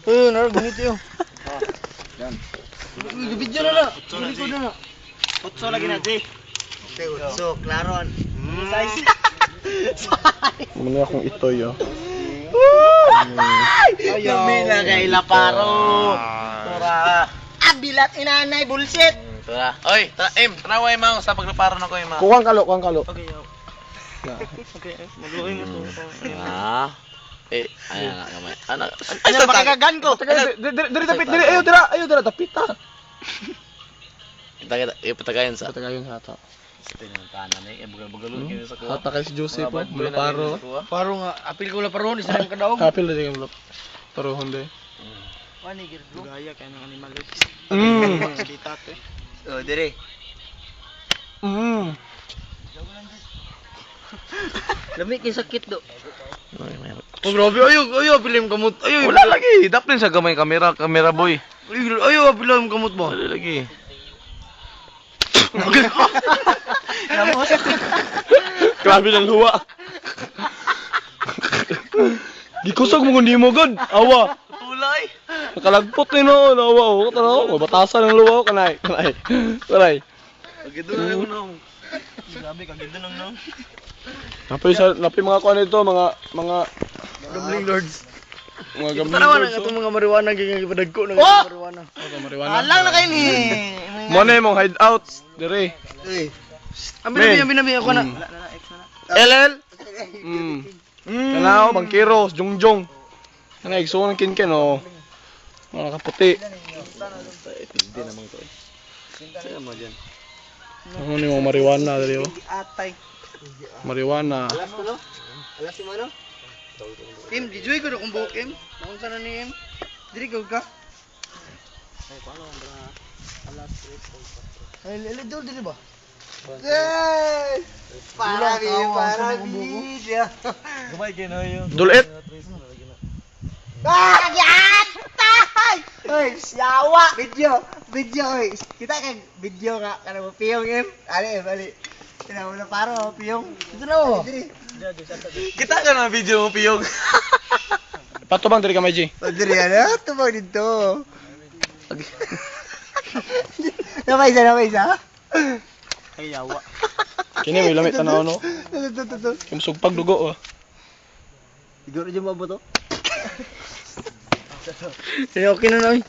Uy, nar ganito yun. Uy, video na na. Video na na. Utso lagi na, Jay. Okay, utso, klaro. Size. Muna akong itoy, oh. Lami na kay Laparo. Tura. Abilat inanay bullshit. Tura. Oy, tara, em, tanaway mo sa paglaparo na ko, em. Kuwang kalo, kuwang kalo. Okay, yo. Na. Okay, maluoy mo to. Ah. Eh, ayan na gamay. Ano? Ano pakagagan ko? Teka, diri dapit, diri ayo dira, ayo dira dapit ta. Kita kita, eh, patagayon sa. Patagayon hata. Tinantanan eh, bugal-bugal kini sa kuha. Hata kay si Joseph, Mga oh. bad boy na Malaparo. kini sa kuha. Paro nga, apil ko la paro ni sa imong kadaog. Kapil na yung lap. Pero hindi. Gaya kay ng animal. Kita to eh. Oh, dire. Lami kay sakit do. Oh, grabe ayo ayo apil imong kamot. Ayo. Wala lagi, daplin sa gamay kamera, kamera boy. Ayo ayo apil imong kamot ba. Wala lagi. Grabe ng luwa. Gikusog mo kundi mo god. Awa. Tulay. Nakalagpot ni noon. Awa oh. Tara oh. Batasan ng luwa oh. Kanay. Kanay. Kanay. Gido na mo no. Grabe ka gido nang no. Napay sa napay mga kuan nito, mga mga Gambling lords. mga gambling Tanawa na lords, nga oh. itong mga marijuana gyud gipadagko na Oh! mga marijuana. Oh, marijuana. Alang na kayo ni. Mo na imong hideout dire. Uy. Ambi nabi, Men. ambi nabi ako na. LL. Kanao bangkero, jongjong. Kanay igsuon ng kinken oh. Mga nakaputi. Hindi naman to eh. Saan mo diyan? Ano ni mga marijuana dire oh. Atay. Marijuana. Alas ko no? Alas si mano? Kim, di joy ko na kung buhok, Kim. Naunsa na ni Kim. Diri ka ka. Ay, ay, dol diri ba? Yay! Para Wala, bi, tawa, para ang sarap ng bi. Gamay kay no yo. Dulit. Ah, yatay! Oy, yawa. Video, video oy. Kita kay video nga kana mo piyong em. Ali em, ali. Tina mo na paro piyong. Ito na oh. Diri. Kita ka na video mo piyong. Patubang diri ka may G. Oh, diri ana, tubag dito. Napay isa, napay isa. Ay, yawa. Kini may lamit tanaw no. Ito, ito, ito, ito. Kay sugpag dugo oh. Siguro dyan maabot oh. Eh, okay na na oy.